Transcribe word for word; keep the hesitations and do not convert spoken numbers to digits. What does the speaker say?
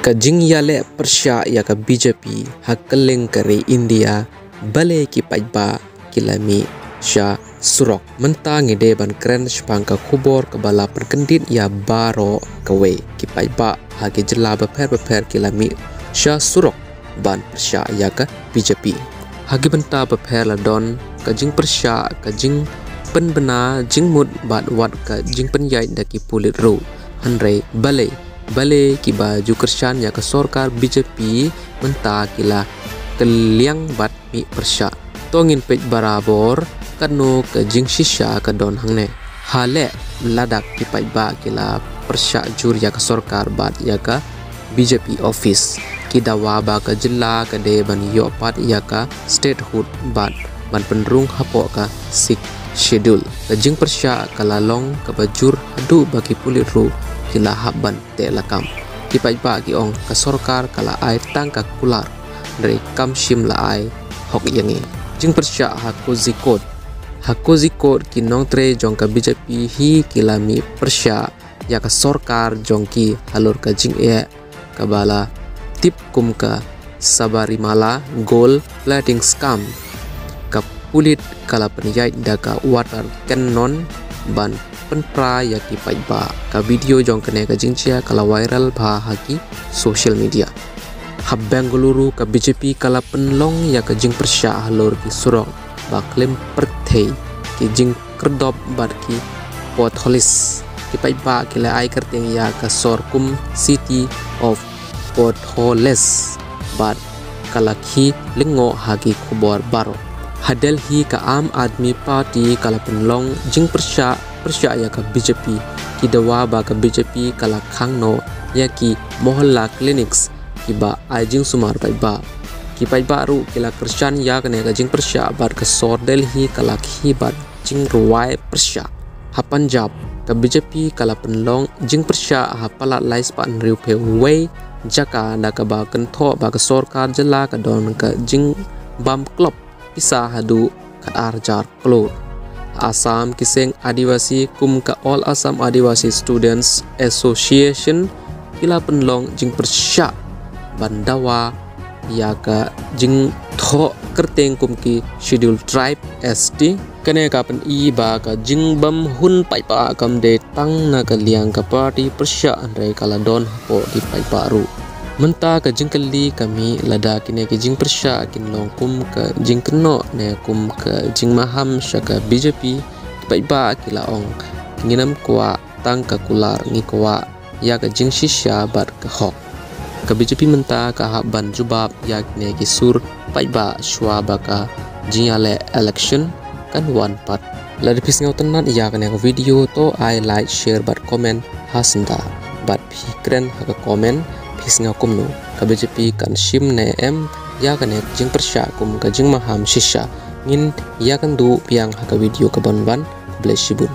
Ka jingïaleh pyrshah ïa ka B J P ha kylleng ka ri India, balei ki paidbah ki la mih sha surok. Mynta ngi dei ban kren shaphang ka khubor kaba la pynkyndit ïa baroh kawei. Ki paidbah ha ki jylla bapher bapher ki la mih sha surok ban pyrshah ïa ka B J P. Ha ki bynta bapher la don ka jingpyrshah, ka jingpynbna jingmut bad wat ka jingpynïaid da ki pulit ruh. Hynrei balei, balei kiba ju kyrshan ïa ka sorkar B J P mynta ki la kylliang bad mih pyrshah? To ngin peit barabor katno ka jingshisha ka don hangne. Ha leh, ladak ki paidbah ki la pyrshah jur ïa ka sorkar bad ïa ka B J P office. Ki dawa ba ka jylla ka dei ban ïoh pat ïa ka statehood bad ban pynrung hapoh ka Sixth Schedule. Ka jingpyrshah ka la long kaba jur haduh ba ki pulit ruh ki la hap ban teh lakam. Ki paidbah ki ong ka sorkar ka la ai tang ka kular, hynrei kam shym la ai hok ïa ngi. Jingpyrshah ha Kozhikode. Ha Kozhikode ki nongtrei jong ka B J P hi ki la mih pyrshah ïa ka sorkar jong ki halor ka jingeh kaba la tip kum ka Sabarimala Gold Plating Scam. Ka pulit ka la pynïaid da ka water cannon ban pynpra ïa ki paidbah. Ka video jong kane ka jingjia ka la viral bha ha ki social media. Ha Bengaluru ka B J P ka la pynlong ïa ka jingpyrshah halor ki surok ba khlem pyrthei, ki jingkyrdop bad ki potholes. Ki paidbah ki la ai kyrteng ïa ka sor kum City of Potholes bad ka la khie lyngngoh ha ki khubor baroh. Ha Delhi ka Aam Aadmi Party ka la pynlong jingpyrshah, pyrshah ïa ka B J P. Ki dawa ba ka B J P ka la khang noh ïa ki mohalla clinics kiba ai jingsumar paidbah. Ki paidbah ruh ki la kyrshan ïa kane ka jingpyrshah bad ka sor Delhi ka la khie bad jingrwai pyrshah. Ha Punjab ka B J P ka la pynlong jingpyrshah ha palat lai spah hynriewphew wei jaka da kaba kynthoh ba ka sorkar jylla ka don ka jingbam klop pisa haduh khatar hajar klur. Ha Assam ki seng Adivasi kum ka All Assam Adivasi Students Association ki la pynlong jingpyrshah ban dawa ïa ka jingthoh kyrteng kum ki Scheduled Tribe, S T. Kane ka pyni ba ka jingbam hun paidbah kam dei tang na ka liang ka party pyrshah, hynrei ka la don hapoh ki paidbah ruh. Mynta ka jingkylli ka mih, lada kine ki jingpyrshah kin long kum ka jingkynnoh ne kum ka jingmaham sha ka B J P, ki paidbah ki la ong, ngim kwah tang ka kular, ngi kwah ïa ka jingshisha bad ka hok. Ka B J P mynta ka hap ban jubab ïa kine ki sur paidbah shwa ba ka jingïaleh election kan wan pat. Lada phi sngewtynnat ïa kane ka video, to ai like, share bad comment ha syndah. Bad phi kren ha ka comment phi sngew kumno, ka B J P kan shim ne em ïa kane ka jingpyrshah kum ka jingmaham shisha? Ngin ïakynduh biang ha ka video kaban wan. Khublei shibun.